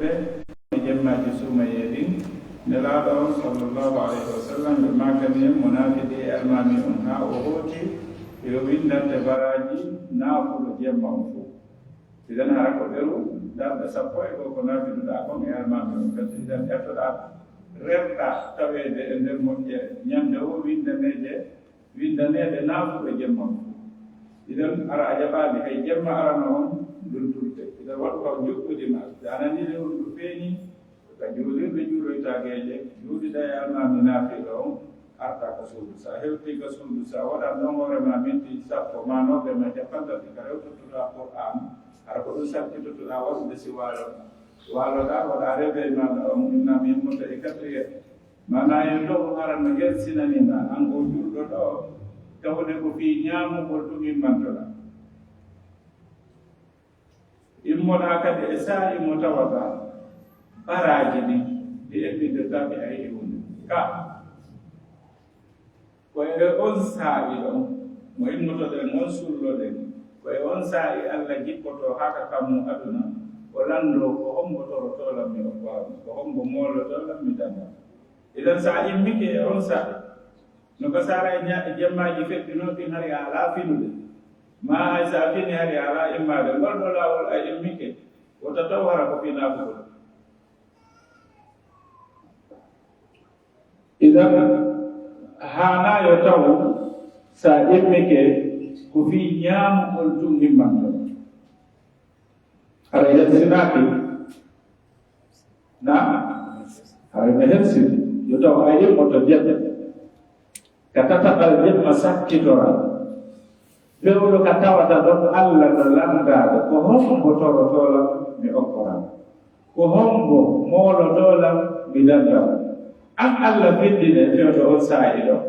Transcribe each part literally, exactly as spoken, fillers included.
Ɓe e jemmaaji suumayee ɗin, Nelaaɗo on, sallallahu alayhi wa sallam, ɓe maakani en mo naafidi e almaami on, haa o hooti yo windante baraaji naafulo jemma on fow. Idan hara ko ɓeru darɗe sappo e goo ko naafiduɗaa kon e almaami on. Kadi idan ƴettoɗaa, rerɗaa taweede e nder moƴƴere, ñande o windaneede, windaneede naafuɗo jemma on. Idan hara a jaɓaali hay jemma arano on ndulturte. Idan waɗu ka njuɓɓudi ma. Si a nanii lewru ndu feeñi, ka juulirde juuloyta geeƴe, juuliɗaa e almaami naafiɗo on, arta ka suudu. Si a hewtii ka suudu, si a waɗan ɗon hoore ma minti sappo, ma nooɓe ma cappanɗe tati ka rewtotoɗaa Qur'aan, hara ko ɗum sakkitotoɗaa waɗude si waalo. Waaloɗaa, waɗaa réveil maaɗa on, inna mi immoto e quatrième. Maanaa yo taw hara no hersinanii ma, an ko julɗo ɗo, tawde ko fii ñaamugol ɗum immantoɗaa. Immoɗaa kadi e saa'i mo tawata baraaji ɗin ɗi eɓɓindirtaa mi a yi'i huunde. Ka, ko e on saa'i ɗon, mo immotoɗen, on sulloɗen, ko e on saa'i Alla jippotoo haa ka kammu aduna, o lanndoo ko hombo torotoo lan mi okkoraa mo, ko hombo moolotoo lan mi dannda mo. Idan si a immike e on saa'i, no ka sara e ña-, e jemmaaji feƴƴunoo ɗin hari a alaa finude, maa hay si a fini hari a alaa immaade, ngol ɗoo laawol a immike, wota taw hara ko fii naafugol. Idan, haanaa yo taw si a immike ko fii ñaamugol tun immanto. Hara hersinaaki? Naam. Hara no hersini. Yo taw a immoto jemma. Ka tataɓal jemma sakkitora. Fewndo ka tawata ɗon Alla no lanndaade, ko hombo torotoo lan mi okkoraa? Ko hombo moolotoo lan mi dannda mo? An Alla findine fewndo on saa'i ɗon.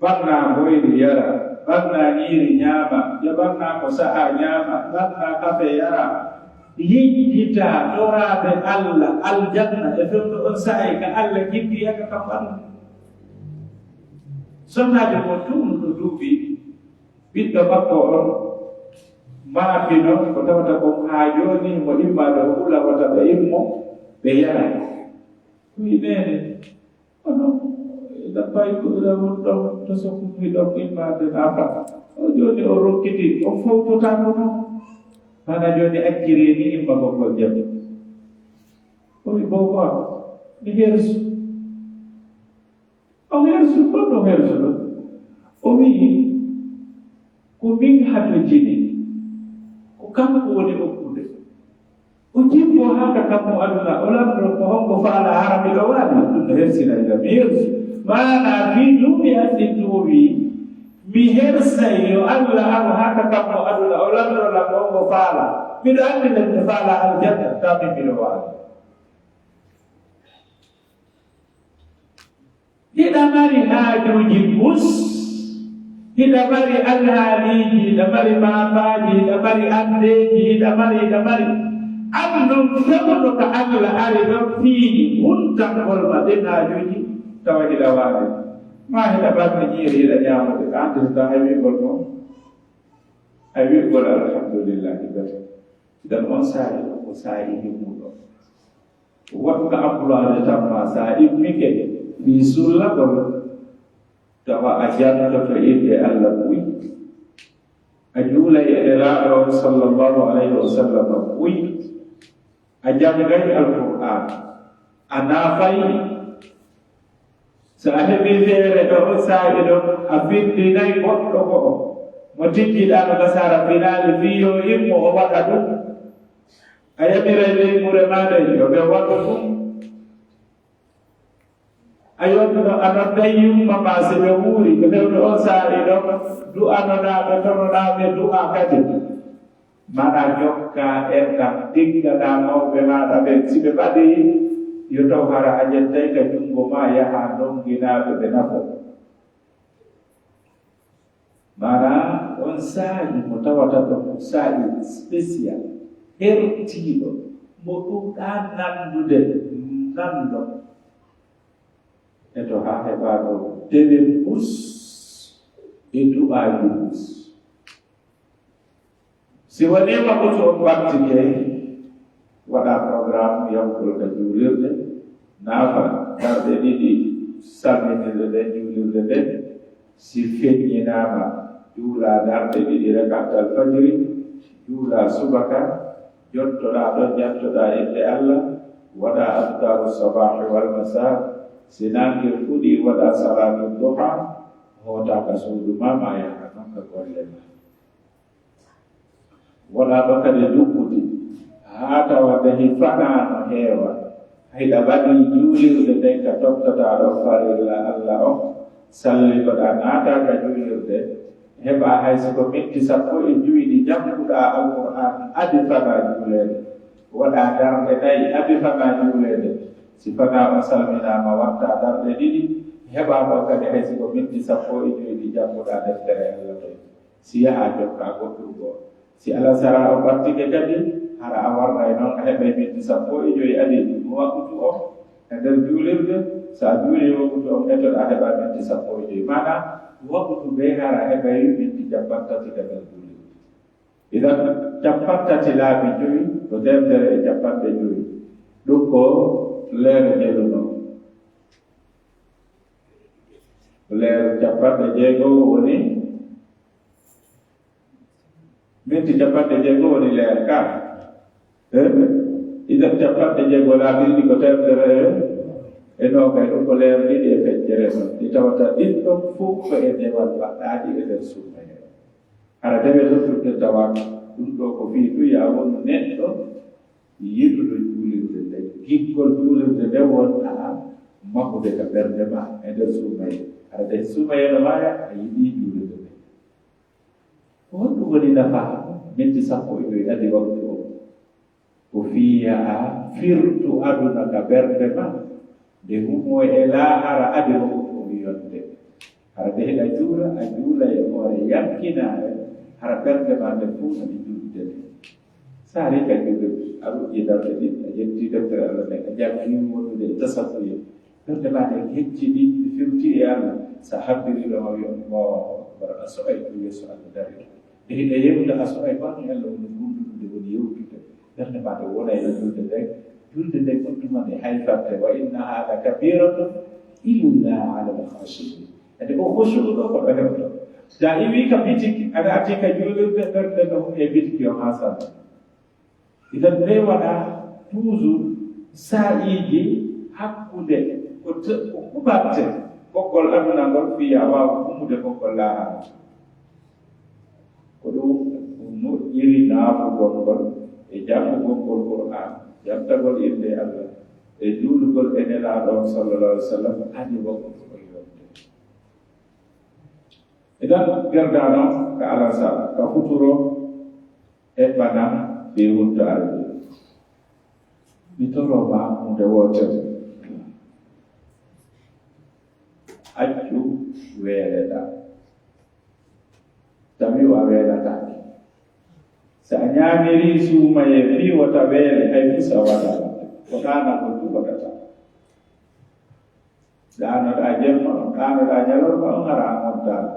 Bannaa mboyri yara, bannaa ñiiri ñaama, jaɓannaa ko sa'a ñaama, bannaa kafe yara. Yejjitaa toraaɓe Alla aljanna e fewndo on saa'i ka Alla jippi yaka ka fannu. Sonnaajo mo tuunuɗo duuɓi ɓiɗɗo makko on maapino ko tawata kon haa jooni mo immaade o hula wata ɓe immo ɓe yara. Wi'i, "Neene, kono e dabbaay ko ira won ɗon to so kummi ɗon immaade naafa." O jooni o rokkiti, o fowtotaako non. Mana jooni acciri ni imma ko ko jam. O wi'i, "Boobo am, mi hersu." O hersu, kono o hersu ɗon. O wi'i, "Ko min hatojini, ko kanko woni okkude." O jippo haa ka kammu aduna, o lanndoo ko hombo faala hara miɗo waali. Ɗum no hersina ila mi hersu. Maanaa fii duuɓi anndintuo wi'i, mi hersay yo Alla aro haa ka kammu aduna, o lanndoo lan ko hombo faala. Miɗo anndi nde mi faala aljanna, taa min miɗo waali. Hiɗa mari haajuuji bus, hiɗa mari alhaaliiji, hiɗa mari maapaaji, hiɗa mari andeeji, hiɗa mari, hiɗa mari. An non fewndo ka Alla ari ɗon fii huntangol ma ɗen haajuuji, tawa hiɗa waali. Maa hiɗa ɓanni ñiiri, hiɗa ñaamude, ka antirta hay wi'gol non. Hay wi'gol alhamdulillahi bete. Idan on saa'i ɗon ko saa'i himmuɗo. Waɗu ka employé de temps ma, si a immike fii sullagol, tawa a jantoto innde Alla buy, a juulay e Nelaaɗo on sallallahu alayhi wa sallam buy, a janngay Alqur'aan, a naafay. Si a heɓii feere ɗo on saa'i ɗon, a findinay goɗɗo go'o mo tijjiɗaa no kasaara finaali fii yo immo o waɗa ɗum. A yamiray leyɓure maaɗa yo ɓe waɗu ɗum. A yonno, a nodday yumma maa si ɓe wuuri, ɓe fewndo on saa'i ɗon, du'anonaa ɓe, tononaa ɓe du'aa kadi. Mana jokkaa enɗan, ɗigganaa mawɓe maaɗa ɓen. Si ɓe ɓadii, yo taw hara a ƴettay ka junngo maa yahaa ndonnginaa ɓe, ɓe nafo. Maanaa on saa'i mo tawata ɗon ko saa'i spécial, hertiiɗo, mo ɗuuɗaa nanndude nanndo. E to haa heɓaaɗo delen bus e du'aaji bus. Si woniima ɓutu on ɓattike, Waɗa programme yahugol ka juulirde, naafa darɗe ɗiɗi salminirde nden, juulirde nden. Si feññinaama, juula darɗe ɗiɗi rakatal fajiri, juula subaka, jottoɗaa ɗon, jantoɗaa innde Allah, waɗa adkaaru sabaahi wal masaa. Si naange fuɗii, waɗa salaatu duha, hoota ka suudu maa, maa yaha non ka golle maa. Wonaa ɗo kadi njuɓɓudi, haa tawa ndehi fanaa no heewa. Hiɗa waɗi juulirde nden ka tottoɗaa ɗon farilla Allah on, sallitoɗaa naataa ka juulirde, heɓaa hay si ko minti sappo e jowi ɗi jannguɗaa Alqur'aan adi fanaa juuleede. Waɗaa darɗe nayi adi fanaa juuleede. Si fanaa on salminaama, wattaa darɗe ɗiɗi, heɓaa ɗon kadi hay si ko minti sappo e jowi ɗi jannguɗaa deftere Allah nden. Si yahaa jokkaa goɗɗum goo. Si alasara on ɓattike kadi, hara a warray non, a heɓay minti sappo e jowi adi waqtu on e nder juulirde. Si a juulii waqtu on, etoɗaa, a heɓaa minti sappo e jowi. Maanaa, waqtu bee hara a heɓay minti cappanɗe tati ka nder juulirde. Idan, cappanɗe tati laabi jowi ko teemedere e cappanɗe jowi. Ɗum ko leere jeɗu non. Leere cappanɗe jeego woni Minti cappanɗe jeego woni leer ka. Eh? Idan cappanɗe jeego laabi ɗiɗi ko teemedere e noogay, ɗum ko leer ɗiɗi e feccere non. Ɗi tawata ɗin ɗon fof ko e dewal baɗɗaaɗi e nder suumayee. Hara dewe tottirde tawa ɗum ɗo ko fii ɗum ya wonu neɗɗo yiɗuɗo juulirde nde. Giggol juulirde nde wonta mahude ka ɓernde ma e nder suumayee. Hara de suumayee no maaya, a yiɗi juulirde nde. Ko honɗum woni nafa minti sappo e jowi adi waktu o? Ko fii yaa a firtu aduna ka ɓernde ma, nde humo e laahara adi waktu o yonde. Hara nde hiɗa juula, a juula e hoore yankinaare, hara ɓernde ma nde fof adi julde nde. Sa ari ka juulde, a ruƴƴi darɗe ɗiɗi, a ƴetti deftere Allah nden, a janngi wondude e tasawuye. Ɓernde ma nden hecci ɗi, ɗi fewti e Allah. Sa habbiri ɗo, a wi'a, Allahu Akbar, a so'ay to yeeso Allah dari ɗo. Nde hiɗa yewta, a so'ay ko honno Allah woni wondude, woni yewtude. Ɓernde ma nden wonay e julde nden. Julde nden on tuma nde hayfante, wa innaha la kabiratun illa ala al khashiin. Ede o khushu ɗo ko ɗo heɓto. Sa iwi ka bitiki, aɗa atti ka juulirde, ɓernde no e bitiki o haa salta. Idan, ɓe waɗa toujours saa'iiji hakkunde ko te-, ko huɓatte ɓoggol aduna ngol, fii yaa waawa hummude ɓoggol laahara. Ko ɗum moƴƴiri naafugol ngol e janngugol ngol Qur'aan, jaɓtagol innde Allah, e juulugol e Nelaaɗo on, sallallahu alaihi wasallam, adi waktu o yonde. Idan, gerdaano ka alasara, ka futuro, eɓɓana fii huttaare nde. Mi toroo ma huunde wootere. Accu weeleɗaa. Tawi a weelataake. Si a ñaamirii suumayee fii wota weele, hay fii si a waɗaama. Ko ɗaanagol ɗum waɗata. Ɗaanoɗaa jemma on, ɗaanoɗaa ñalorma on, hara a montaama.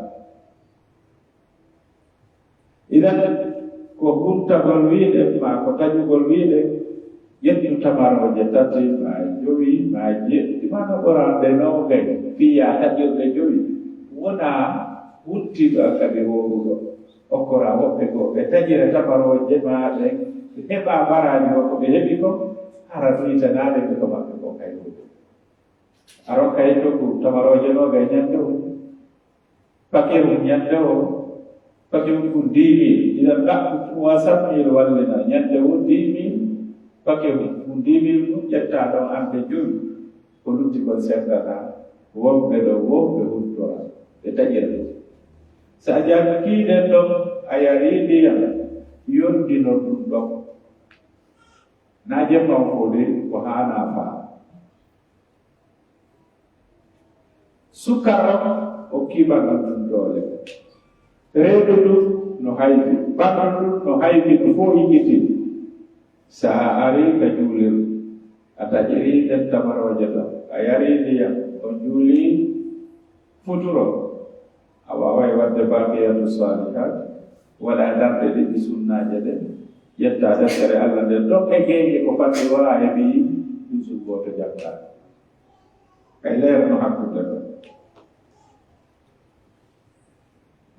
Idan, ko huntagol wiide, maa ko taƴugol wiide, ƴettu tamarooje tati, maa jowi, maa jeɗɗi, maa no ɓoraande noogay, fii yaa taƴirde jowi. Wonaa huntiiɗo an kadi wowruɗo. Okkoraa woɓɓe goo, ɓe taƴira tamarooje maa ɗen, ɓe heɓa baraaji makko ɓe heɓi kon, hara ɗuytanaade ɓe ko maɓɓe kon hay huunde. A rokkay coggu tamarooje noogay ñande o, pakeru ñande o, pakeru kun dix mille, ina ɗaɓɓu trois cent mille wallina ñande o dix mille, pakeru kun dix mille kun ƴettaa ɗon an ɓe jowi, ko lutti kon sendata, wonɓe ɗo wonɓe huttora, ɓe taƴira. Sa jankii ɗen ɗon, a yarii ndiyam, yondinor ɗum ɗon. Na jemma on fow de, ko haanaa faa. Sukara on, okkiima ɗum ɗum doole. Reedu ndun no hayfi, ɓandu ndun no hayfi, ɗum fow hikkitii. Sa arii ka juulirde, a taƴirii ɗen tamarooje ɗon, a yarii ndiyam, on juulii futuro, a waaway waɗde baqiyatu saalihaat, waɗa darɗe ɗiɗi sunnaaje ɗen, Ƴetta deftere Allah nden ɗon e geeƴe ko fadde wala heɓi juzu gooto jannga. Kay leerno hakkunde ɗon.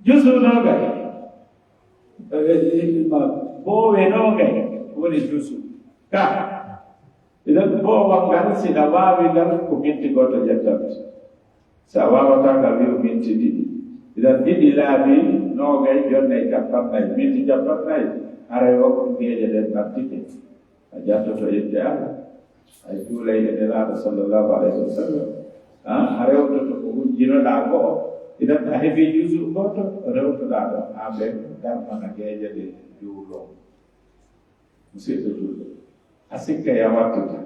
Juzu noogay. Eh, eh, eh, ma, boowe noogay woni juzu. Ka. Idan boowal ngal, si ɗa waawi ngal, ko minti gooto ƴettata. Si a waawataa ngal, wi'u minti ɗiɗi. Idan ɗiɗi laabi noogay, jonnay cappannayi, minti cappannayi, haray o ko geeƴe ɗen ɓattike. A jattoto yedde Allah. A juulay e Nelaaɗo sallallahu alayhi wa sallam. Ah, a rewtoto ko wujjinoɗaa ko. Idan a heɓi juzu gooto, rewtoɗaa ɗon haa ɓen darnana geeƴe ɗen juuloo. Musidɗo juulɗo, a sikkay a wattita.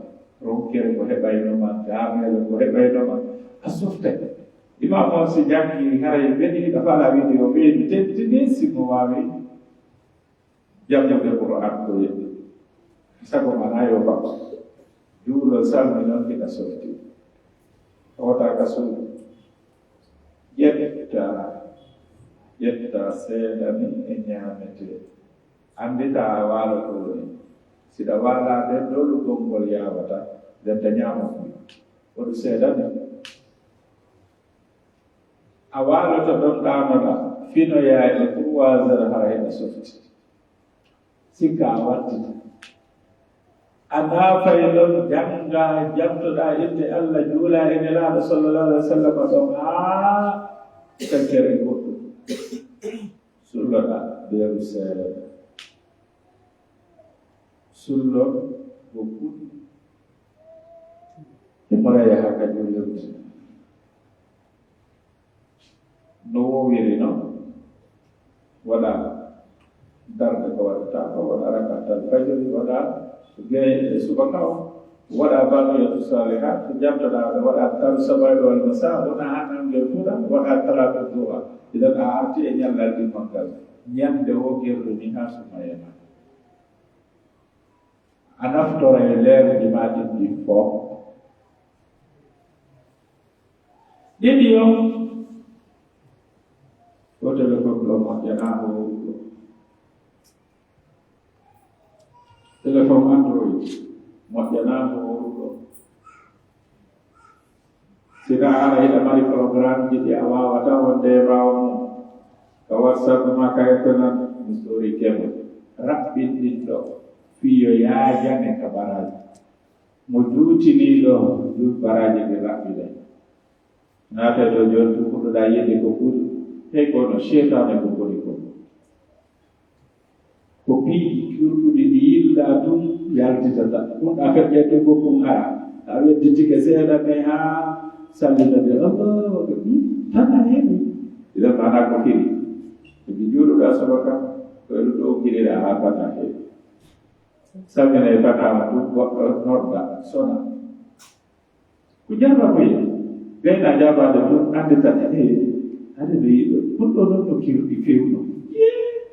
Ronkere ko heɓayno ma, gaameele ko heɓayno ma, a softay. Imam on si janngi, haray weli, ɗa fala wiɗi o ɓeydi teddini, si mo waawi janngude Qur'an ko yeɗɗi. Sago ma na yo bakko. Juulɗo salmi non kiɗa softi. Hoota ka suudu. Ƴetta, ƴetta seeɗa ni e ñaametee. Anndita a waaloto woni. Si ɗa waalaa nden ɗo lugol ngol yaawata, nden ta ñaamo ɗum. Waɗu seeɗa ni. A waaloto ɗon ɗaanoɗaa, finoyaa e trois heures hara heɓa softi. Sikka a wattita. A naafay ɗon jannga, jantoɗaa innde Allah, juula e Nelaaɗo sallallahu alaihi wa sallam ɗon haa feccere goɗɗum. Sulloɗaa beeru seere. Sullo ko kuɗi. Himo yaha ka juulirde. No woowiri non. Waɗa darde ko waɗata ko, waɗa rakatal fajr, waɗa gee e subaka o, waɗa baqiyatu salihat, jantoɗaa ɓe, waɗa adkaaru sabaahi wal masaa, wona haa nannge fuɗa, waɗa salaatu duha. Idan a arti e ñallal ɗimmal ngal. Ñande wo gerɗo ni haa suma yana. A naftora e leerji ma ɗin ɗin fof. Ɗiɗi on, ko téléphone ɗo moƴƴanaa ko wowluɗo. Téléphone Android moƴƴanaa ko wowluɗo. Si ka ara hiɗa mari programme ji ɗi a waawata wonde e ɓaawo mum, ka WhatsApp ma, ka internet, mi sori kemo. Raɓɓin ɗin ɗo, fii yo yaajane ka baraaji. Mo juutiniiɗo juut baraaji ɗi raɓɓiɗay. Naata ɗo jooni tun fuɗɗoɗaa yiɗde ko ɓuri, hey kono seytaane ko boni ko. Ko piiji cuurɗuɗi ɗi yiɗuɗaa tun yaltitata. Ɗun a feƴƴay tun ko kun ara. A wedditike seeɗa kay haa sallina de, Allahu akbar. Hmm, tanaa heɓi. Idan maanaa ko firi. Ko ɗi juuluɗaa subaka, ko e ɗun ɗo kiriɗaa haa tanaa heɓi. Salmina e tanaa ma tun, goɗɗo nodda, sona. Ko jarra ko yiɗi. Gayna jaabaade tun, anndi tan, eh, anndi no yiɗo. Ɗun ɗo non no kirɗi fewno. Yee!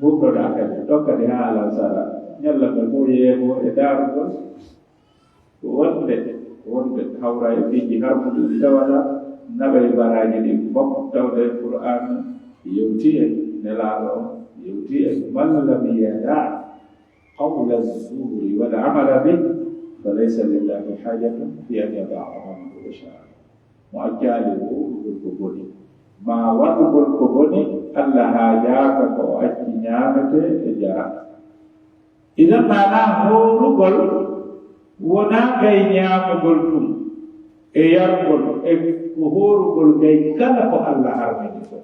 Moftoɗaa kadi, ɗon kadi haa alasara. Ñalla ngal fof yeeɓo e daarugol. Ko wonde, ko wonde hawra e piiji harmuɗi ɗi tawata naɓay baraaji ɗin fof, tawde Qur'aan yewti en, Nelaaɗo on yewti en, man lam yada' qawla zuuri wal amala bih, fa laysa lillahi haajatun fi an yada'a ta'amahu wa sharaabahu. Mo accaali wowlugol ko boni, maa waɗugol ko boni, Allah haajaaka ko o acci ñaametee e jaraa. Idan maanaa hoorugol wonaa gay ñaamugol tun e yargol, e ko hoorugol gay kala ko Allah harmini ko.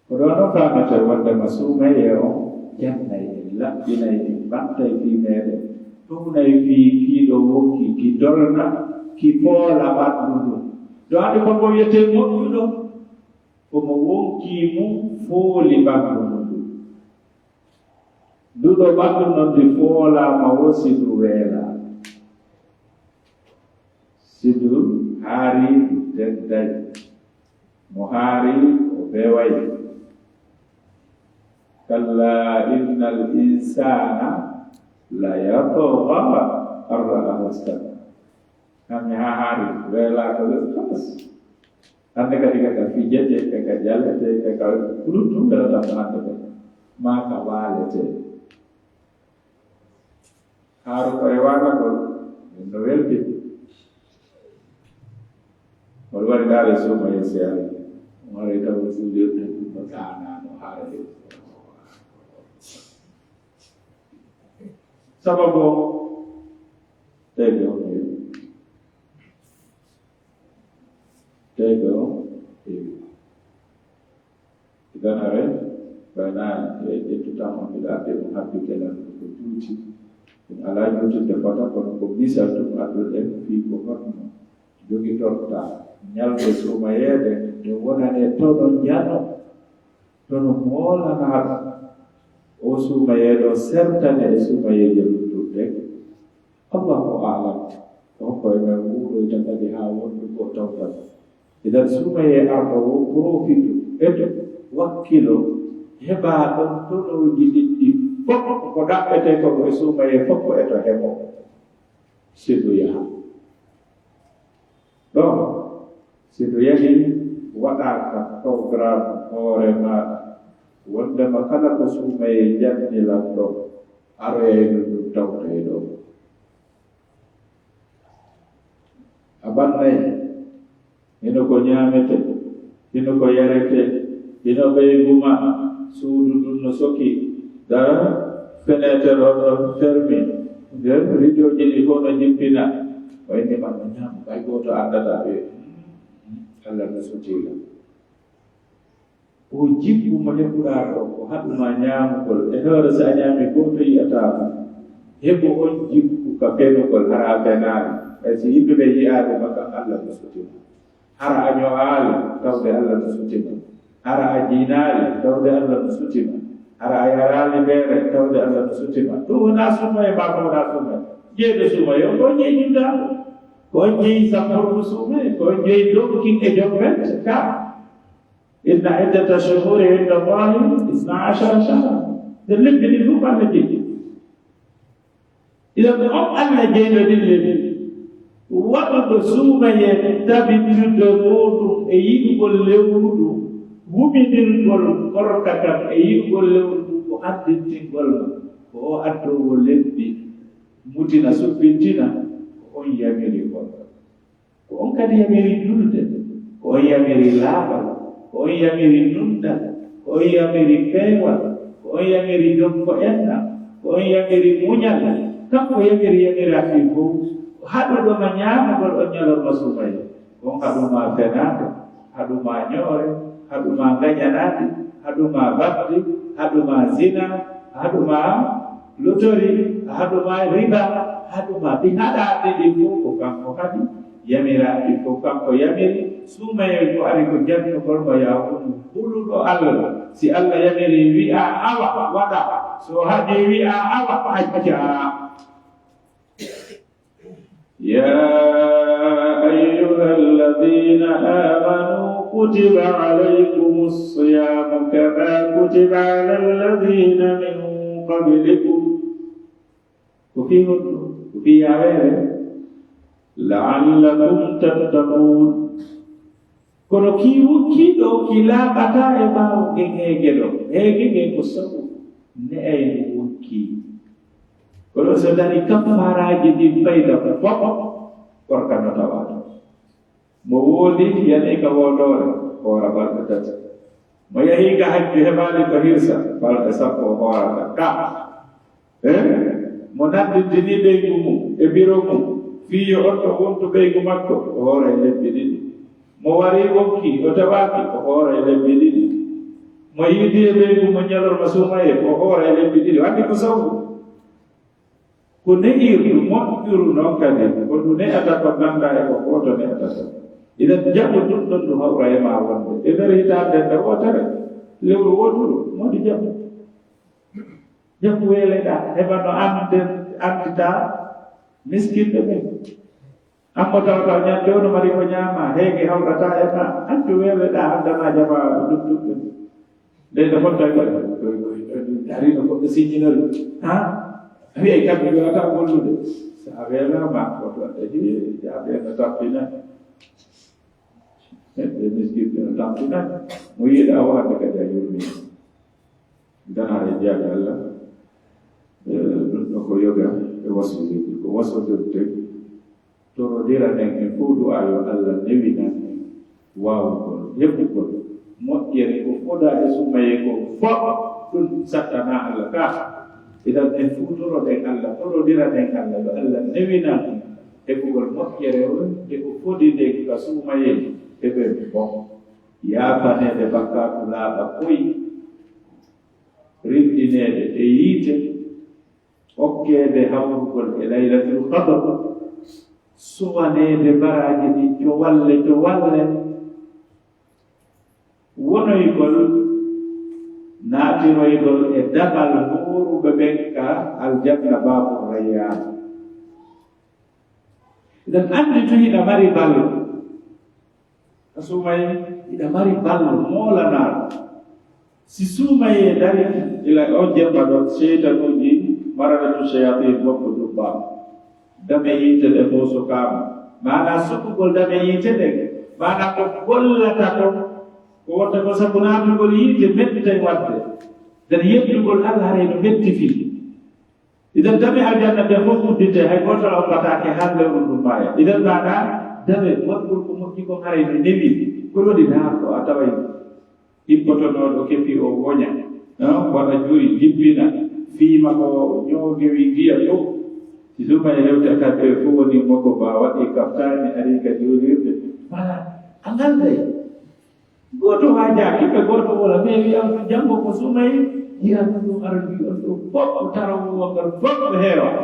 Ko ɗoo non faameten wonndema suumayee on jannay en, laɓɓinay en, ɓantay fii meeɗen, ɗuunay fii kii ɗoo wonkii, ki dolna, ki foola ɓanndu ndun. Ɗo anndi kon mo wiyetee moƴƴuɗo, ko mo wonkii mun fooli ɓanndu ndun. Ndu ɗoo ɓanndu non ndi foolaama woo si ndu weelaa. Si ndu haarii ndu tedday. Mo haari o beway. Kalla innal insaana la yatghaa an ra'ahu istaghna. Kam mi haa haari weelaa ko ɓe kalas. Hannde kadi kaka fijete, kaka jalete, kaka kuluttu, mbelata ko hannde ko maa ka waalete. Haaro ko e waalagol, no weldi. Wala wari daare suuma e siyari. Wari taw suudirde ɗum ko kaanaano haarde. Sababu o, tawde on heewi. Tawde on heewi. Idan hare, ɓayna e ƴettutan on, mbiɗa adde ɗum habbi kelal ko juuti. Ɗum alaa juutinde fota, kono ko misal ɗum adduɗen fii ko honno jogitorta ñalnde suumayeede, nde wonane tono njano, tono moolanaaɗo. O suumayeeɗo sertane e suumayeeje luttuɗe. Allahu a'lam. Ko hokko e men wuuroyta kadi haa wondu ko tawtata. Idan suumayee arɗo o profitu, eto wakkilo, heɓa ɗon tonooji ɗiɗɗi fof ko ɗaɓɓetee ko e suumayee fof ko eto heɓo. Sidu yaha. Ɗon, sidu yahi waɗa ka programme hoore maaɗa. Wondema kala ko suumayee janni lan ɗo, aroyay no ɗum tawtay ɗo. A bannay, hino ko ñaamete, hino ko yarete, hino ɓeygu ma, suudu ndun no soki, dara, fenêtre on no fermi, nder ridoji ɗi fof no jippina. O inni ma no ñaamu, ɓay gooto anndataa ɓe. Allah no sutila. O jikku mo heɓuɗaa ɗo, ko haɗuma ñaamugol. E hoore, si a ñaami gooto yi'ataa mo. Heɓu on jikku ka fenugol, hara a fenaali. E si yimɓe ɓe yi'aade ma kan, Allah no sutima. Hara a ño'aali, tawde Allah no sutima. Hara a jiinaali, tawde Allah no sutima. Hara a yaraali beere, tawde Allah no sutima. Ɗum wonaa suumayee maa, ko wonaa suumayee. Jeyɗo suumayee, ko on jeyi juulaaɗo. Ko on jeyi sappordu suumayee, ko on jeyi donkin e jombente, ka. Inna iddata shuhuri inda Allahi isna ashara shahra. Nde lebbi ɗin fof Allah jeyi. Idan ko on Allah jeyɗo ɗin lebbi. Waɗuɗo suumayee tabintirde muɗum e yiɗugol lewru ndun, wumindirgol korka kan e yiɗugol lewru ndun ko anndintingol mo. Ko o addoowo lebbi, mutina, suppintina, ko on yamiri korka. Ko on kadi yamiri julde, ko on yamiri laaɓal, ko on yamiri nunɗal, ko on yamiri peewal, ko on yamiri jokko enɗam, ko on yamiri muñal. Kanko yamiri yamiraaɗi ɗin fow. Ko haɗuɗo ma ñaamugol on ñalorma suumayee. Ko on haɗu ma fenaande, haɗu ma ñoore, haɗu ma ngañanaade, haɗu ma baɗde, haɗu ma zina, haɗu ma lotori, haɗu ma riba, haɗu ma ɗi haɗaaɗi ɗin fow ko kanko kadi. Yamiraaɗi ko kanko yamiri, suumayee ko ari ko jannugol mo, yaa wonu huluɗo Allah. Si Allah yamiri, wi'a awa, waɗa. So haɗi, wi'a awa, acca. يا أيها الذين آمنوا كتب عليكم الصيام كما كتب على الذين من قبلكم. Ko fii honɗum? Ko fii yaaweere. لعلكم تتقون. Kono kii wukkiiɗo, kii laaɓataa e ɓaawo ngen heege ɗoo. Heege ngen ko sabu ne'ayɗo wukkii. Kono so darii kaffaaraaji ɗin fayda ko fof, korka no tawaa ɗon. Mo woodi, yanii ka woodoore, hoora balɗe tati. Mo yahii ka hajju heɓaali ko hirsa, balɗe sappo o hoorata ka. Eh? Mo nanndintini ɓeygu mum e biro mum, fii yo on ɗon wontu ɓeygu makko, o hoora e lebbi ɗiɗi. Mo warii wonkii, o tawaaki, o hoora e lebbi ɗiɗi. Mo yiidii e ɓeygu mum ñalorma suumayee, o hoora e lebbi ɗiɗi. O anndi ko sabu. Ko ne'irdu moƴƴuru non kadi, ko ndu ne'ata ko nanndaa e ko gooto ne'ata kon. Idan jaɓu ɗum ɗon ndu hawra e maa wonde. E nder hitaande nde wootere, lewru wooturu, moodi jaɓu. Jaɓu weeleɗaa, heɓa no annden, annditaa miskinɓe ɓen. An mo tawata ñande o no mari ko ñaama, heege hawrataa e maa, accu weeleɗaa, anndanaa jamaa luttuɓe. Nde no fotta ko, ko, ko, ko, dari no goɗɗo siññinori. Ha? A wi'ay kamɓe ɓe wata gollude. So a weelaama, ko ɗon de, hii, jaabe no tappina. Neɗɗo e miskiino no tampinan, mo yiɗa o hande kadi a yurmi. Dana e jaaɗe Allah, eh, ɗum ɗo ko yoga e wasiyuuji, ko wasiyodirte, torodira nen en fof du'a yo Allah newinan en waawugol, heɓugol moƴƴere ko fodaa e sumayee ko fof, ɗum sattana Allah ka. Idan en fof toroɗen Allah, torodira nen Allah yo Allah newinan en heɓugol moƴƴere on, e ko fodi nden ka sumayee heɓen bon. Yaafaneede bakkaatu laaɓa koy, rindineede e yiite, okkeede hawrugol e Laylatul Qadr, suwaneede baraaji ɗin jowalle jowalle, wonoygol, naatiroygol e damal hooruɓe ɓen ka aljanna Baabu Rayyaan. Eɗen anndi tun hiɗa mari ballo. A suumayee, hiɗa mari ballo moolanaaɗo. Si suumayee darike, ila on jemma ɗon, seytanuuji, maradatu shayatin, woppu ɗum baabu. Dame yiite ɗe fof sukaama. Maanaa sukugol dame yiite ɗen, maanaa ko gollata kon, ko wonta ko sabu naatugol yiite mettay waɗde. Nden yeddugol Allah haray no metti fii. Idan dame aljanna ɗen fof udditee, hay gooto ombataake haa lewru ndun maaya. Idan maanaa dame waɗugol ko moƴƴi kon haray no newi. Ko waɗi naa ko a taway Ippotonooɗo kepi o woña, no waɗa juri jippina, fiima ko ñoogewi ndiyam ɗum. Si suumayee hewtata ɓe fof woni moko ba waɗi kaftaani ari ka juulirde. Wala, a ngalday. Gooto waajaaki, ɓe gooto wala, mais wiyam ko janngo ko suumayee, yiyan ɗum ɗum ara mbi on ɗo fof, tarawo wongal fof ɓe heewa.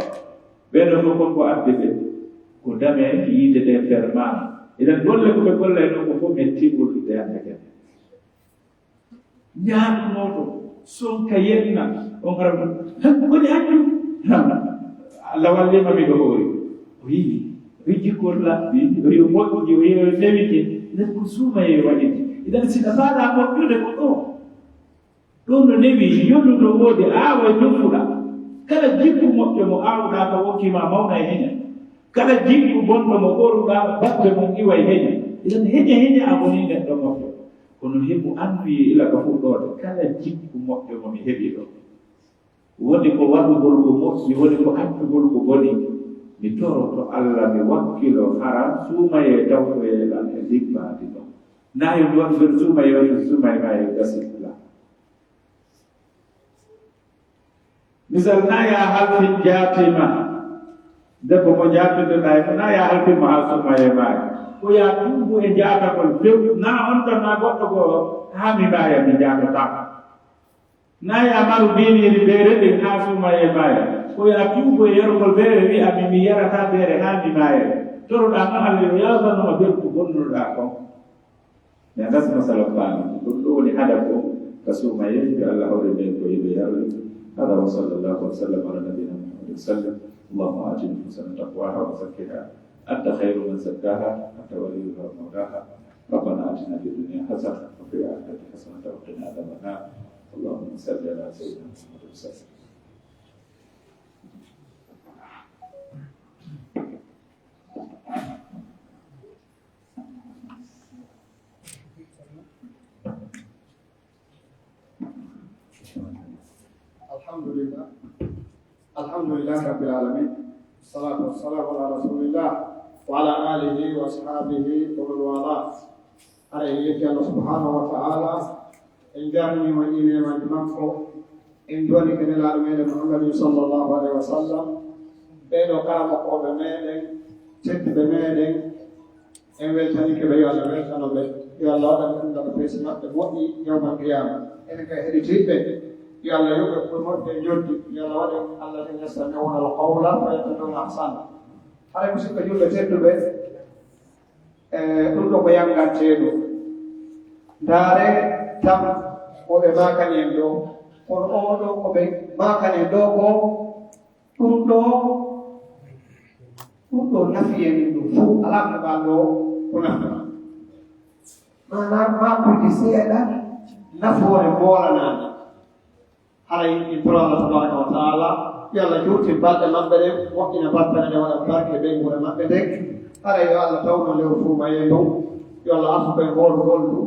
Ɓee ɗo fof kon ko addi ɓe. Ko dame yiite ɗe fermaama. Idan golle ko ɓe gollay ɗo ko fof mettigol ɗe hannde kadi. Ñaatunooɗo, sonka yenna, on ara ɗum. Han, woni hajju? Han, Allah walliima miɗo hoori. O yi'i, o yi'i ko labbi, o yi'i moƴƴi, o yi'i o newike. Nden ko suumayee waɗi. Idan si ɗa faalaa moƴƴude ko ɗo. Ɗum no newi, yolu no woodi, aawo e nokkuɗa. Kala jikku moƴƴo mo aawuɗaa ka wonki ma mawna e heña. Kala jikku bonɗo mo ɓoruɗaa, batte mum iwa e heña. Idan heña, heña a woni neɗɗo moƴƴo. Kono heɓu annduye ila ka fuɗɗoode, kala jikku moƴƴo mo mi heɓi ɗo, woni ko waɗugol ko moƴƴi, woni ko accugol ko boni, mi toroto Allah, mi wakkilo hara suumayee tawtoyee lan e ndin baadi ɗo. Naa yo mi waɗu nder suumayee, waɗi suumayee ma e gasi la. Misal, naa ya halfin jaati ma, debbo mo jaatinte ɗaa e mo, naa ya halfin mo haa suumayee maaya. Ko ya tuubu e jaatagol few, naa on tan, naa goɗɗo goo, haa mi maaya, mi jaatataako. Naa ya maru biiniiri beere ɗin haa suumayee maaya. Ko ya tuubu e yarugol beere, wi'a mi, mi yarataa beere haa mi maaya. Toroɗaa non Allah yo yaafano ma beru ko bonnuɗaa kon. Mi andaa si masala faami. Ɗum ɗo woni hadafu ka suumayee, yo Allah hawru men ko yiɗi yarde. هذا وصلى الله وسلم على نبينا محمد وسلم. اللهم آت نفوسنا تقواها وزكها أنت خير من زكاها أنت وليها ومولاها. ربنا آتنا في الدنيا حسنة وفي الآخرة حسنة وقنا عذاب النار. اللهم صل على سيدنا محمد وسلم. الحمد لله. الحمد لله رب العالمين. الصلاة والسلام على رسول الله وعلى آله وأصحابه ومن والاه. Hara en yetti Allah subhanahu wa ta'ala, en jarnii mo e neemaaji makko, en nduwanii ka Nelaaɗo meɗen Muhammadin sallallahu alayhi wa sallam. Ɓee ɗoo karamokooɓe meɗen, tedduɓe meɗen, en weltaniike ɓe, yo Allah weltano ɓe, yo Allah waɗan ɓe ɗum daga peese maɓɓe moƴƴi yawmal qiyaama. Enen kay heɗitiiɓe, yo Allah yoɓ en ko moƴƴi e njoɓdi, yo Allah waɗan Allah tan yassa newna al qawla fa yattabi'una ahsana. Hara musidɓe julɓe tedduɓe, e ɗum ɗo ko yannganteeɗo. Ndaare tan ko ɓe maakani en ɗo, kono oo ɗo ko ɓe maakani en ɗo ko ɗum ɗo, ɗum ɗo nafi en ɗum fof, alaa ko ɓaal ɗo ko nafi. Maanaam maakuuji seeɗa, nafoore moolanaande. Haray en toro Allah tabaraka wa taala, yo Allah juutin balɗe maɓɓe ɗen, moƴƴina battane ɗen, waɗa barke ɓeynguure maɓɓe nden. Haray yo Allah tawnu lewru suumayee ndun, Yo Allah arsuko en hoolugol ndu.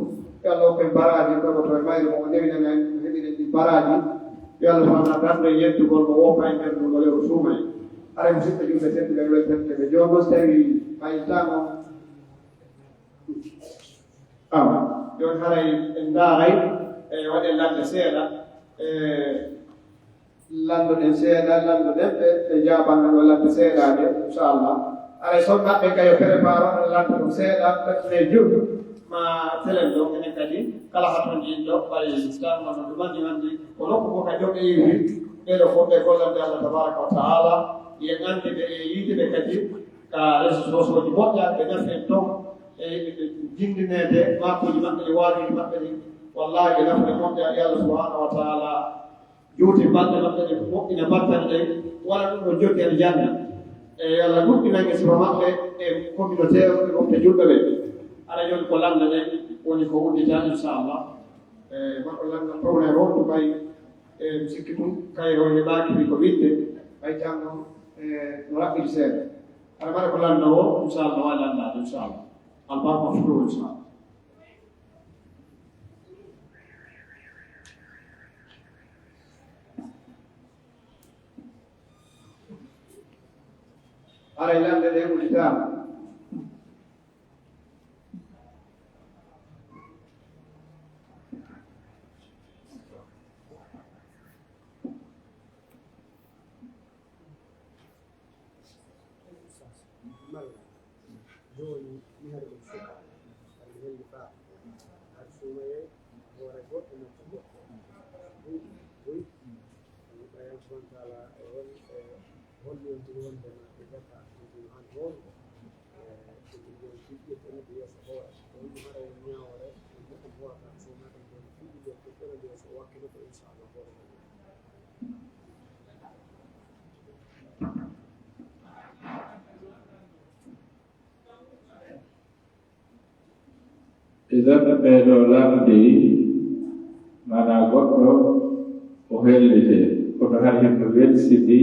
Yo Allah hokku en baraaji, kono to e mayre mo o newinana en, o heɓina en ɗi baraaji. Yo Allah fawna darnde e yettugol mo woppa e nder ndu, mo lewru suuma en. Aray musidɓe julɓe tedduɓe e weltante ɓe. Jooni noon so tawi mayitaama. Awa, jooni haray en ndaaray, e waɗen ladde seeɗa, e Lanndoɗen seeɗa, lanndoɗen ɓe, ɓe njaabanno ɗo ladde seeɗaaɓe, inchallah. Aray son maɓɓe kay yo prépare on ladde ɗum seeɗa, ɓe jur ma telen ɗo, enen kadi kala hatonji ɗo, ɓay tan wano ɗum anndi anndi, ko nokku ko ka joɓe iwi, ɓeɗo fof ɓe gollande Allah tabaraka wa taala, yen anndi ɓe e yiide ɓe kadi ka réseaux sociaux ji moƴƴa, ɓe nafen ton, e ɓe jindinede maakuji maɓɓe ɗi waajuji maɓɓe ɗi, wallahi ɓe nafa ɓe moƴƴa e Allah subhanahu wa taala. Juuti balɗe maɓɓe ɗe moƴƴina battane ɗen, wala ɗum ɗo jokki aljanna. E yo Allah nuɗɗinange sifa maɓɓe e communauté o e mofte julɓe ɓe. Ara jooni ko lannda ɗen woni ko uddita, inchallah. E maɗo lannda problème o to ɓay, e mi sikki ɗum kayro heɓaaki ko wiɗde, ɓay janngo e no raɓɓiɗi seeɗa. Ara mbaɗa ko lannda o, inchallah, wawi lanndaade, inchallah. Albarka fuɗo, inchallah. Haray lannde ɗe udditaama. Malla jooni mi hari ɗum suka, hari mi helli faa. Hari suumayee hoore goɗɗo natti goɗɗo. Buy, buy. Ɓay Allah subhanahu wa taala e hol-, e holli on tigi wonde ma ɓe jaka ɗum han hoore. E ɗum ɗum ɗiɗɗirɗe neɗɗo yeeso hoore. Ɗum ɗum haɗa won ñaawore, ɗum neɗɗo hoorata suumayee ɗum ɗon ɗiɗɗirɗe ko ɓurani yeeso wakkilo ko inchallah hoore. Idan ɓeeɗo lamndi, maanaa goɗɗo o hellite, kono hari himo welsidi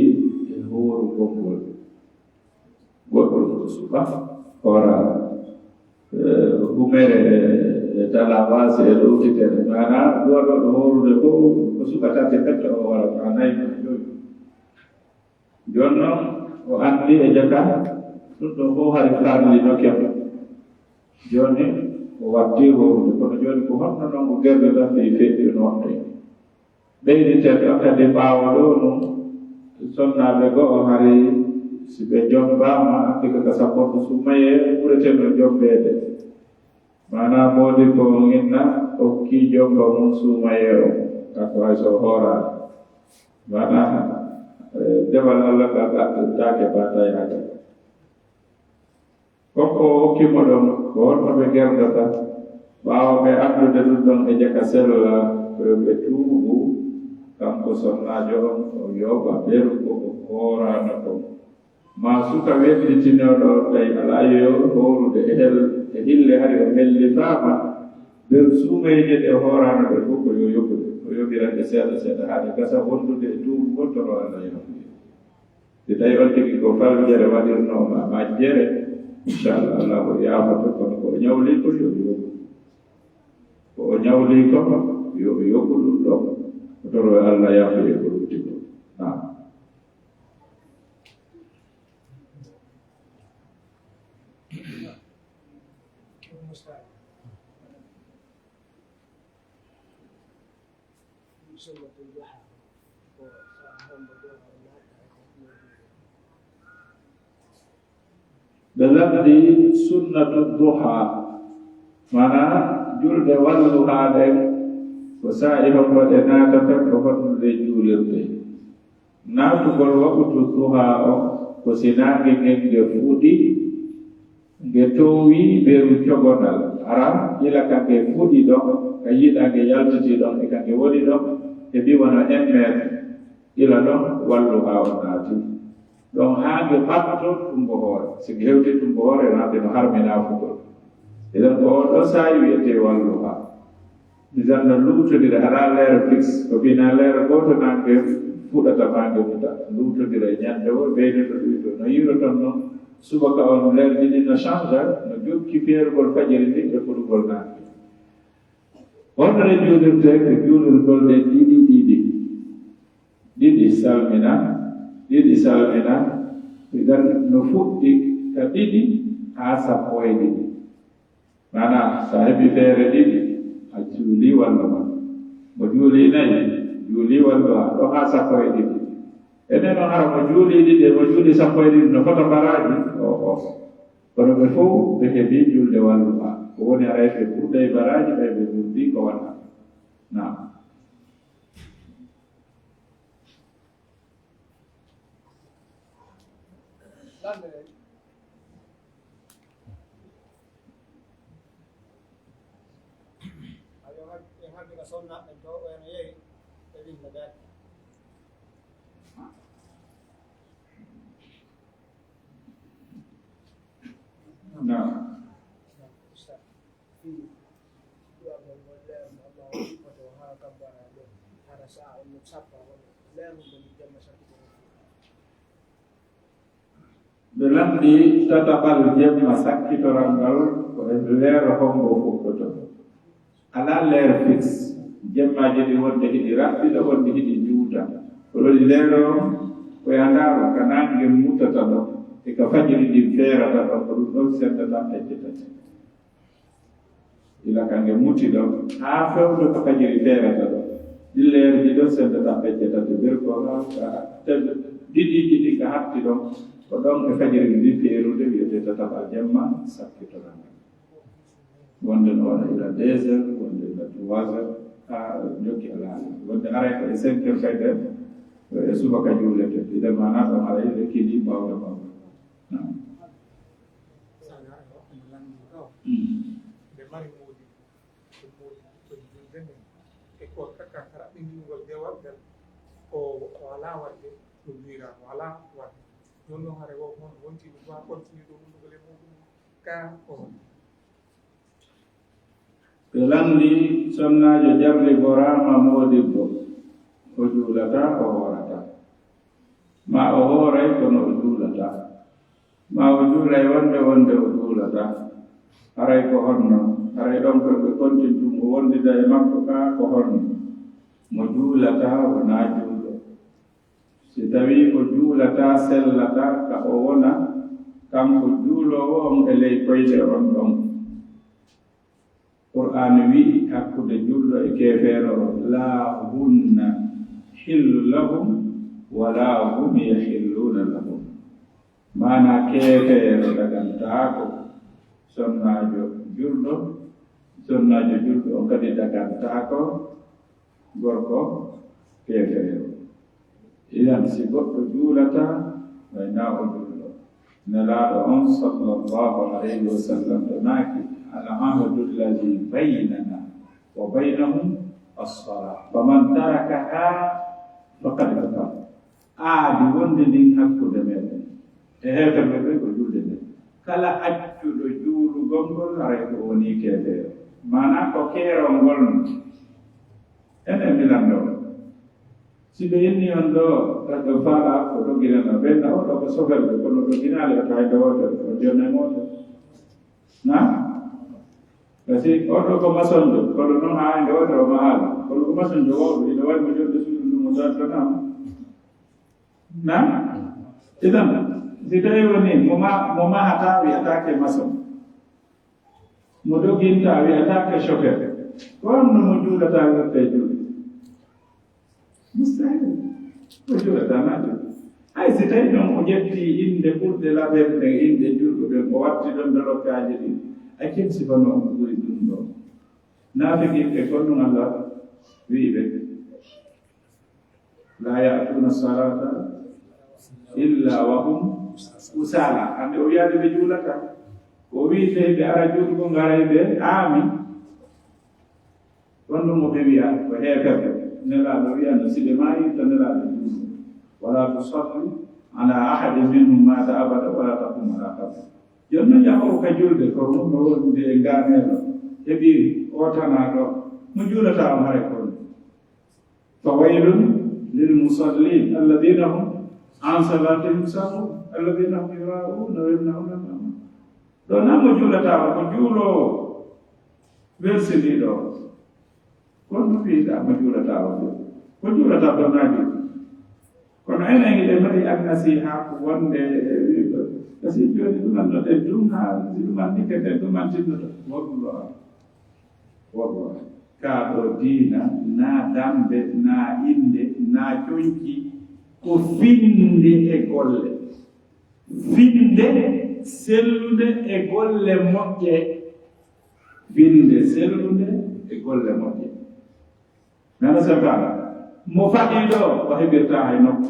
e hoorugol ngol. Goɗɗo ko suka, hoora, eh, humere e talawasi e ɗowtitere. Maanaa duwaɗo ɗo hoorude ko, ko suka tati pette o hoora, maanaa yimɓe joyi. Jooni noon, o anndi e jaka, ɗum ɗo fof hari farlinoke mo. Jooni, o watti hoorude, kono jooni ko honno noon ko gerde tan ɗe feƴƴunoo ɗe? Ɓeyditen ɗon kadi ɓaawo ɗo ɗum, sonnaaɓe goo hari si ɓe jommbaama, hikka ka sappo ko suumayee ɓureten no jommbeede. Maanaa moodi ko inna okki jomba mum suumayee o, kanko hay so hooraani. Maanaa, eh, dewal Allah ngal ɗaɓɓirtaake batayaaka. Kanko o okki mo ɗon, ko honno ɓe gerdata? Ɓaawo ɓe anndude ɗum ɗon e jaka sella, ko yo ɓe tuubu, kanko sonnaajo on, o yooɓa ɓeru ko o hooraano kon. Maa suka wellitinooɗo tawi alaa yo hoorude e hel-, e hille hari o hellifaama, ɓe suumeeje ɗe hooraano ɗe fof ko yo yoɓude, o yoɓira ɗe seeɗa seeɗa haa ɗe gasa wondude e tuubugol toro Allah yafuye. Si tawi on tigi ko faljere waɗirnooma majjere, inchallah Allah o yaafoto, kono ko o ñawli ko yo yoɓu. Ko o ñawli ko yo yoɓu ɗum ɗo, o toro Allah yafuye ko lutti ko. Naam. Ɓe lamndi sunnatu duha, maanaa julde walluhaa ɗen, ko saa'i hombo ɗe naatata, ko honno ɗe juulirtee. Naatugol waqtu duha o, ko si naange ngen nge fuɗi, nge toowi beru cogonal. Ara, ila ka nge fuɗi ɗon, ka yiɗa nge yaltiti ɗon, e ka nge woni ɗon, heɓi wano un mètre, ila ɗon walluhaa on naati. Ɗon haa nge ɓatto tumbo hoore. Si nge hewti tumbo hoore, naati no harmi naafugol. Idan ko on ɗon saa'i wi'etee walluhaa. Misal no luutondira, haɗa leere fixe, ko fina leere gooto naange fuɗata maa nge futa. Luutondira e ñande o, ɓeydoto ɗuyto. No yiiroton non, Subaka on, leer ɗiɗi no change, no jokki feerugol fajiri ndin e fuɗugol naange. Honno ɗe juulirtee? Ko juulirgol ɗe ɗiɗi ɗiɗi. Ɗiɗi salmina, ɗiɗi salmina. Idan no fuɗɗi ka ɗiɗi haa sappo e ɗiɗi. Maanaa, so a heɓii feere ɗiɗi, a juulii wallumaa. Mo juulii nayi, juulii wallumaa, ɗon haa sappo e ɗiɗi. Enen noon, hara mo juulii ɗiɗi e mo juulii sappo e ɗiɗi no fota baraaji? Oho. Kono ɓe fow ɓe heɓii juulde wallumaa. Ko woni, haray ɓe ɓurday baraaji ɓay ɓe ɓurdii ko waɗaa. Naam. Naam. Fii du'agol ngol leerno Allah o hikkotoo haa kambo ara ɗoo, hara sa'a on no sappa on leerno ngol jemma sakkitoral. Ɓe lanndii tataɓal jemma sakkitoral ngal, ko e leero hombo fuɗɗotoo. Alaa leer fixe. Jemmaaji ɗi wonde hiɗi raɓɓiɗa, wonde hiɗi juuta. Ko ɗo ɗi leero on, ko yandaaru ka naange mutata ɗo, e ka fajiri ndin feerata ɗo, ko ɗum ɗon sendata pecce tati. Ila ka nge muti ɗo, haa fewndo ka fajiri feerata ɗo. Ɗin leerji ɗon sendata pecce tati, ɓe ko haa ka teb-, ɗiɗiiji ɗin ka hatti ɗon, ko ɗon e fajiri ndin feerude wiyetee tataɓal jemma sakkitoral ngal. Wonde no waɗa ila deux heures, wonde ila trois heures, haa jokki alhaali. Wonde aray ko e cinq heures fayde, e subaka juulete. Ila maanaa ɗon aray ɓe kili bawɗe bawɗe. Naam. Sagaare o, omo lanndii ɗo. Mm. Nde mari moodi, ko moodi ko julde men. E ko takkan hara ɓinngol dewal ngal, o, o alaa waɗde, ɗum wiira o alaa waɗde. Jooni noon, hare o, on wonti ɗum, wa continue ɗo wonndugol e muɗum, ka o. Ɓe lanndii, sonnaajo jarliboraama moodibbo, o juulataa, o hoorataa. Maa o hooray, kono o juulataa. Maa o juulay wonde, wonde o juulataa. Haray ko honno? Haray ɗon ko ɓe kontintu mo wondida e makko ka ko honno? Mo juulataa wonaa juulɗo. Si tawii o juulataa, sellataa ka o wona kanko juuloowo on e ley koyɗe on ɗon. Qur'aana wi'i hakkunde julɗo e keefeero, "Laa hunna hillu lahum, wa laa hum yahilluuna lahum." Maanaa, keefeero dagantaako sonnaajo julɗo, sonnaajo julɗo on kadi dagantaako gorko keefeero. Idan, si goɗɗo juulataa, wayna o julɗo. Nelaaɗo on, sallallahu alayhi wa sallam, ɗo naaki, "Al ahdu alladhi baynana wa baynahum as-salah. Faman tarakaha faqad kafar." Aadi wonde ndin hakkunde meɗen e heeferɓe ɓe ko julde nden. Kala accuɗo juulugol ngol, haray ko woni keefeero. Maanaa ko keerol ngol non. Enen milan ɗo. Si ɓe inni on ɗo, ɗo faala ko ɗo ginana, ɓen na oɗo ko soferɓe, kono ɗo ginaali o tawi ɗo woto, o jonna e mooto. Na? Kasi oɗo ko masonjo, kono non haa nde woto o mahaali. Kono ko masonjo wawɗo, ina wawi mo jonde suudu ndu mo dartanama. Na? Idan, si tawi woni mo ma-, mo mahata wiyataake mason. Mo doginta wiyataake chauffeur. Ko honno mo juulata wirta e juuɗe? Mustahil. O juulata na juuɗe. Hay si tawi ɗon o ƴetti innde ɓurɗe laberde e innde julɓe ɓen, o watti ɗon dolokkaaji ɗin, a kemsifano on ko ɓuri ɗum ɗo. Naafiqiiɓe kon ɗum Allah wi'i ɓe. La ya'tuna salata illa wa hum kusala. Hande o wiyaade ɓe juulata. Ko o wi'i ɓe, ɓe ara juulgo, ngaray ɓe aami. Wonno mo ɓe wi'a ko heeferɓe. Nelaaɗo wi'ano si ɓe maayi to Nelaaɗo juulgo. Wala tusalli ala ahadin minhum mata abada wala taqum ala qabri. Jooni non yahowo ka julde ko ɗum no wonde e ngaameelo. Heɓi o tanaaɗo. Mo juulata on hare kon. Fa waylun lil musallin alladhina hum عن صلاتهم ساهون الذين هم يراءون ويمنعون الماعون. Ɗo na mo juulata o, ko juuloowo welsindiiɗo o. Kono ɗum wiiɗa mo juulata o, ko juulata ɗo na juul. Kono enen hiɗen mari annasiha ko wonde e wiiɗo. Kasi jooni ɗum annoɗen ɗum haa si ɗum anndike nden ɗum antinnoto. Wonɗo, wonɗo. Kaa ɗo diina, na dambe, na innde, na conci, ko finnde e golle. Finnde sellunde e golle moƴƴe. Finnde sellunde e golle moƴƴe. Nana seftaano. Mo faɗi ɗo, o heɓirta hay nokku.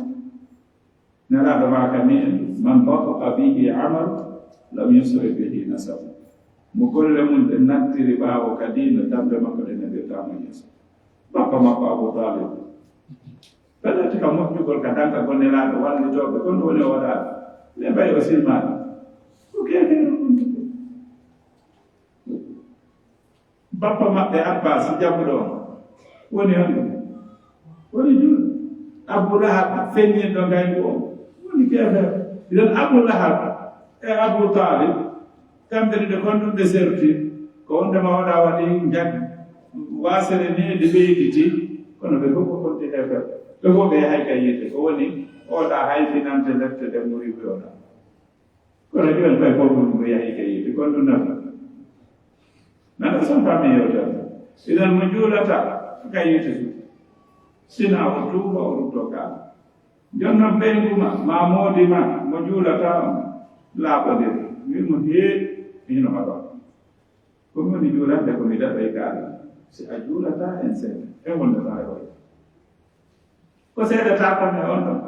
Nelaaɗo maaka ni, "Man bata'a bihi amalu, lam yusri bihi nasabu." Mo golle mum ɗe nattiri ɓaawo ka diina, dambe makko ɗe heɓirta mo yeeso. Bappa makko Abu Talib. Pellet ka moƴƴugol, ka danka go Nelaaɗo wallitooɓe, kono woni o waɗaali. Mais ɓay o silmaali. Ko keefeero ɗum. Bappa maɓɓe Abbas jaɓuɗo on woni honɗum? Woni juul. Abu Lahab feññinɗo ngaygu on woni keefeero. Idan Abu Lahab e Abu Talib, kamɓe ɗiɗo kon ɗum ɓe serti, ko wonde ma oɗa waɗi njag waasere ni ɗi ɓeyditi, kono ɓe fof ko konti heefeero. Ɓe fof ɓe yahay ka yiite, ko woni oɗa hay finante lefte ɗe muri ɓe oɗa. Kono jooni ɓay fof ɗum ko yahi ka yiite, kono ɗum nafa. Nana son famille yewtere. Idan mo juulata ka yiite ɗum. Sina o tuuba o rutto ka. Jooni noon ɓeyngu ma, ma moodi ma, mo juulata on, laaɓondir. Wi mo hee, hino ma ɗon. Ko mi woni juulande ko mi daɗoy kaari. Si a juulata en seeɗa, en wondataa e hoore. Ko seeɗataa kon e on ɗon.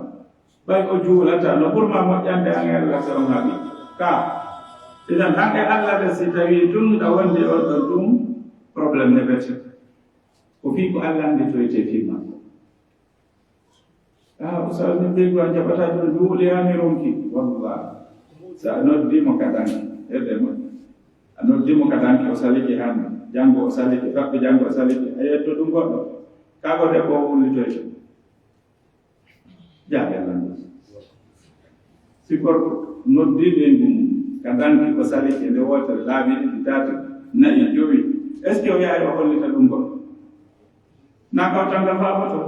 Ɓay o juulata, no ɓurma moƴƴande an e Allah so on haɓi. Ka, idan han e Allah ɓe si tawi tun ɗa wondi on ɗon ɗum, problème heɓete. Ko fii ko Allah annditoyte fii makko. Ah, Oustaz, min ɓeygu a jaɓata ɗum, ɗum woni haa mi ronki. Wallah. So a noddi mo ka danki, heɓe mo. A noddi mo ka danki, o salike hannde. Janngo o salike, faɓɓi janngo o salike. A yetto ɗum goɗɗo. Kaa ko debbo o wullitoyto. Jaabe lan. Si gorko noddi ɓeygu mum ka danki, o salike nde wootere, laabi ɗiɗi, tati, nayi, jowi. Est-ce que o yahay o hollita ɗum goɗɗo? Na kawtal ngal faaboto.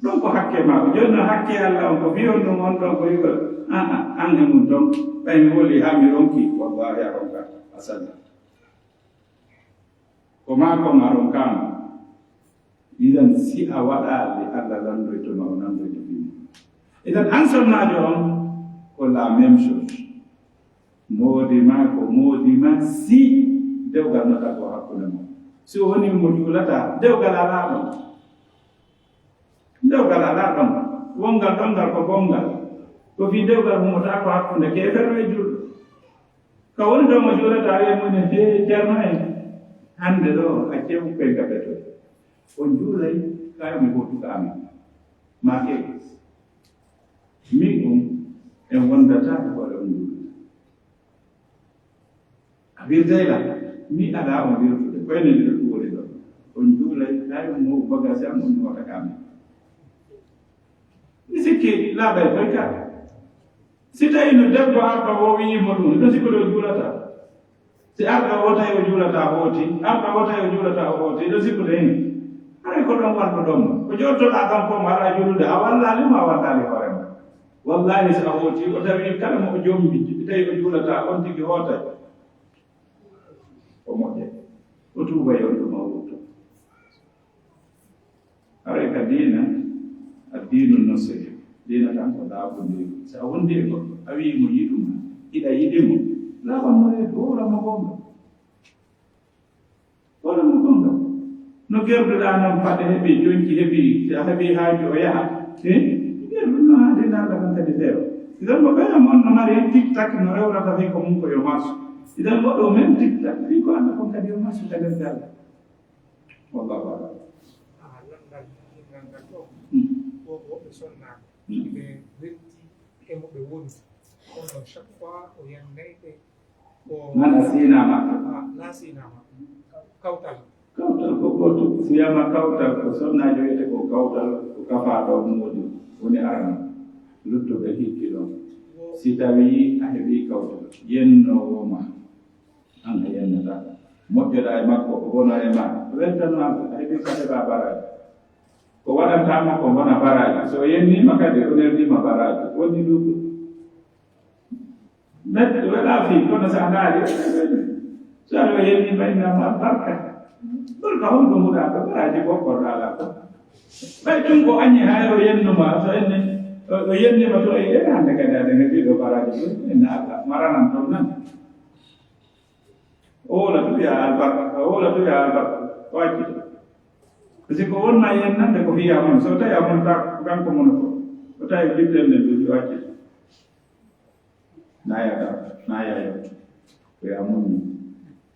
Ɗum ko hakke maako. Jooni noon hakke Allah on ko wiyon ɗum on ɗon ko yugol. An, an, an e mum ton. Ɓay mi woli haa mi ronki. Wallahi a ronka. A salli. Ko maa kon a ronkaama. Idan si a waɗaali Allah landoyto ma o nandoyto fii mum. Idan an sonnaajo on ko la même chose. Moodi ma ko moodi ma si dewgal no tago hakkunde mon. Si o woni mo juulata, dewgal alaa ɗon. Dewgal alaa ɗon. Wongal ɗon ngal ko gonngal. Ko fii dewgal humotaa ko hakkunde keefeero e juulɗo. Ka woni ɗon mo juulata, wiya mo ne, "Hee, Ceerno en, hannde ɗo a ceewu koy ka beto. On juulay, kayo mi hootu ka amin. Ma ke, min on, en wondataa ko hoore on juulata." A wirtay la, mi alaa on wirtude, ko enen ɗiɗo ɗum woni ɗo. On juulay, kayo mo bagage am, on hoota ka amin. Mi sikki laaɓay koy ka. Si tawi no debbo arɗo o wiyi mo ɗum, ɗo sikkude o juulata. Si arɗo o tawi o juulata o hooti, arɗo o tawi o juulata o hooti, ɗo sikkude hen. Haray ko ɗon warɗo ɗon. Ko jottoɗaa ɗon ko mo alaa juulude, a wallaali mo, a wallaali hoore ma. Wallahi si a hooti, o tawi kala mo o jombi, tawi o juulata, on tigi hootay. O moƴƴay. O tuuba yo ɗum o wurto. Haray ka diina, addiinu nusra. Diina tan ko laaɓundi. Si a wondi e goɗɗo, a wi'i mo yiɗu ma, hiɗa yiɗi mo, laaɓan mo reedu, wowla mo goonga. Wowla mo goonga. No gerduɗaa noon paɗe heɓi, jonci heɓi, si a heɓi haaju o yaha. Eh? Gerdu no haade nalla kan kadi feewa. Idan mo ɓeya mon no mari en tik tak no rewrata fii ko mum ko yo marsu. Idan mo ɗo men tik tak fii ko anda kon kadi yo marsu ka nder galle. Wallahu a'lam. Ah, lanndal, lanndal ɗo. Hmm. Ko woɓɓe sonnaaɓe. Hmm. Ɓe welti e mo ɓe wondi. Kono chaque fois o yannayɓe ko. Man a siina maɓɓe. Ah, na siina maɓɓe. Kawtal. Kawtal ko gootum. Si wiyaama kawtal, ko sonnaajo wiyetee ko kawtal, ko kafaaɗo moodi. Woni arano, luttuɓe hikki ɗon. Si tawii a heɓii kawtal, yennoowo ma, an a yennataa. Moƴƴoɗaa e makko, o bona e ma, weltano an, a heɓii ka heɓaa baraaji. Ko waɗantaa mo ko bona baraaji. So o yenniima kadi, o neldiima baraaji. Woni ɗum. Neɗɗo welaa fii, kono so a ndaari, so aɗa o yenniima, inna ma barka. Barka honko mbuɗaa ko? Baraaji ko korɗa alaa ko. Ɓay ɗum ko añi hay o yennuma, so enne, o, o yennima to e, e hannde kadi aɗa heɓi ɗo baraaji ɗum, inna Allah, maranan ɗon nan. O wowla ɗum ya albarka, o wowla ɗum ya albarka, o accita. Parce que ko wonma yennande ko fiya mon, so tawi a monta ko kanko mono ko, o tawi jiɓɗen nden ɗum, o accita. Na yaada, na yaayo. Ko ya muññi.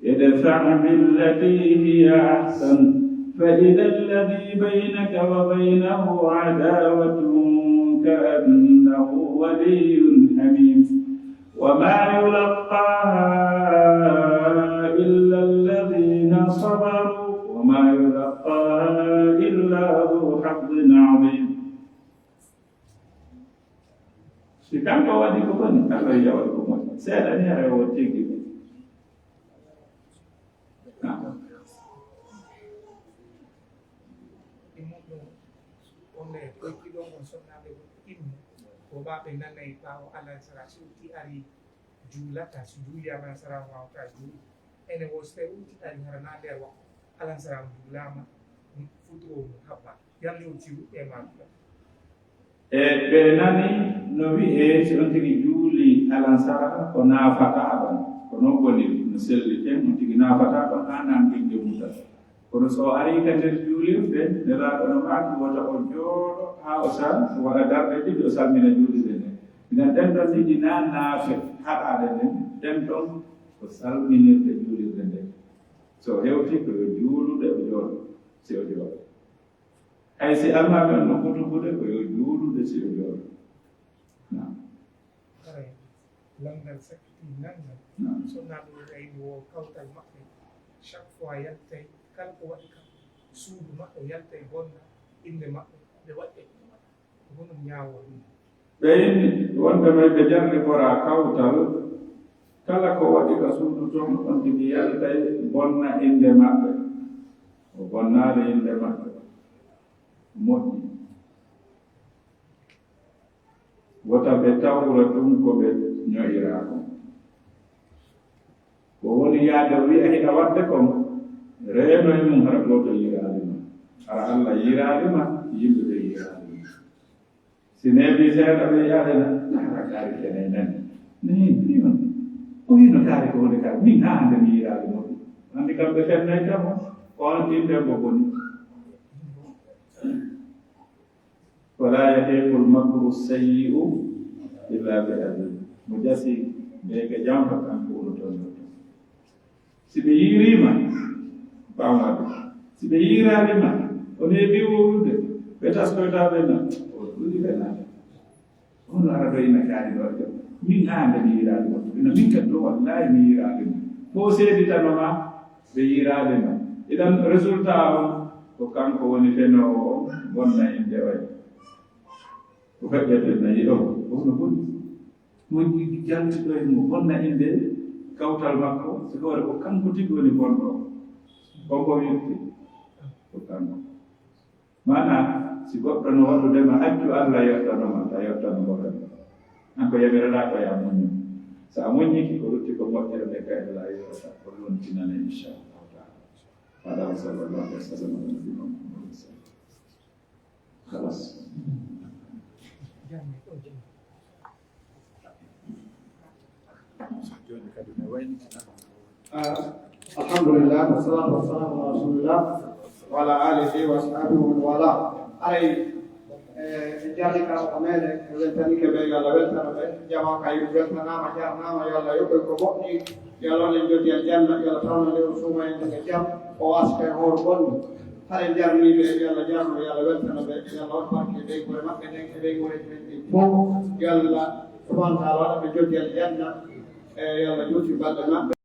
ادفع بالتي هي أحسن فإذا الذي بينك وبينه عداوة كأنه ولي حميم. وما يلقاها إلا الذين صبروا وما يلقاها إلا ذو حظ عظيم. Si kanko waɗi ko boni, Allah wiya waɗi ko moƴƴi. Seeɗa ni hay o tiggi. Ɗimmuɗo on e koyɗi ɗon on sonnaaɓe goɗɗo ɗimmo, ko ɓaaɓe nanay ɓaawo alansara si utti ari juulata, si juuli alansara wawata juuli. Ene wo so tawi utti ari hara na nder waktu alansara juulaama, futuro mum habba. Yalli on siwu e maako. E ɓe nani no wi'ee, si on tigi juuli alansara, ko naafataa ɗon. Ko non woni no selli ten, on tigi naafataa ɗon haa nan gende muta. Kono so o arii ka nder juulirde, Nelaaɗo no maaki wota o jooɗo haa o sal-, waɗa darɗe ɗiɗi, o salmina juulirde nden. Minan ɗen ɗon ɗiɗi na naafe haɗaaɗe nden, ɗen ɗon ko salminirde juulirde nden. So o hewti ko yo juulude o jooɗo, si o jooɗo. Hay si almaami on no fotubude ko yo juulude si o jooɗo. Naam. Haray lanndal sakkiti nanndal. Naam. Sonnaaɓe ɓe ɓayni wo kawtal maɓɓe. Chaque fois yaltay, kala ko waɗi ka suudu maɓɓe yaltay bonna innde maɓɓe, ɓe waɗi e ɗum waɗa. Ko honɗum ñaawoo ɗum? Ɓe inni wonde may ɓe jarriboraa kawtal, kala ko waɗi ka suudu ton, on tigi yaltay bonna innde maɓɓe. O bonnaali innde maɓɓe. Moƴƴi. Wota ɓe tawra ɗum ko ɓe ño'iraa kon. Ko woni yaade o wi'a hiɗa waɗde kon, reeno e mum hara gooto yiiraali ma. Hara Alla yiiraali ma, yimɓe ɓe yiiraali ma. Si neeɓii seeɗa ɓe yi'aade na, na hara kaari kene nani. Ni, ni on. O wi'no kaari ko woni kaari. Min haa hannde mi yiiraali mo. Anndi kamɓe fennayta mo, ko on innde mbo boni. ولا يحيق المكر السيء إلا بأهله. Mo jasi, ɓe ka jam ko kanko woni toon. Si ɓe yiiriima, baamaa ɓe. Si ɓe yiiraali ma, o neeɓi wowlude, ɓe taskoytaa ɓe na, o ɗuɗi ɓe na. Hono ara ɗo ina kaari ɗo, min haa nde mi yiiraali mo. Ina min kadi ɗo, wallaahi mi yiiraali mo. Fof seeditano ma, ɓe yiiraali ma. Idan résultat on, ko kanko woni fenoowo on, bonna innde oya. Ko feƴƴata en nayi ɗo, ko hono boni. Moƴƴi jalti ɗo e mo, bonna innde kawtal makko, si hoore ko kanko tigi woni bonɗo. Ko ko wirti, ko kanko. Maanaa, si goɗɗo no waɗude ma, accu Alla yottano ma, ta yottano mo kadi. An ko yamiranɗaa ko yo a muññu. So a muññike, ko lutti ko moƴƴere nde ka Alla yottata, ko lontinane, inchallahu taala. Hada wa sallallahu wa sallam ala nabiyina Muhammadin. Khalas. Ah, alhamdulillah, wassalatu wassalamu ala rasulillah, wa ala alihi wa ashabihi wa man wala. Haray, eh, en jarni ka ko meɗen, en weltanike ɓe, yo Allah weltano ɓe. Jamaa ka yimɓe weltanaama, jarnaama, yo Allah yoɓɓe ko moƴƴi. Yo Allah waɗan joddi aljanna, yo Allah tawnan lewru suumaye ndu e jam, o waska e hoore bonde. Haray jarniiɓe, yo Allah jarno, yo Allah weltano ɓe, yo Allah waɗ barke e ɓeynguure maɓɓe nden e ɓeynguureeji men ɗin fof. Yo Allah subhanahu wa taala waɗa ɓe joddi aljanna, e yo Allah juuti balɗe maɓɓe.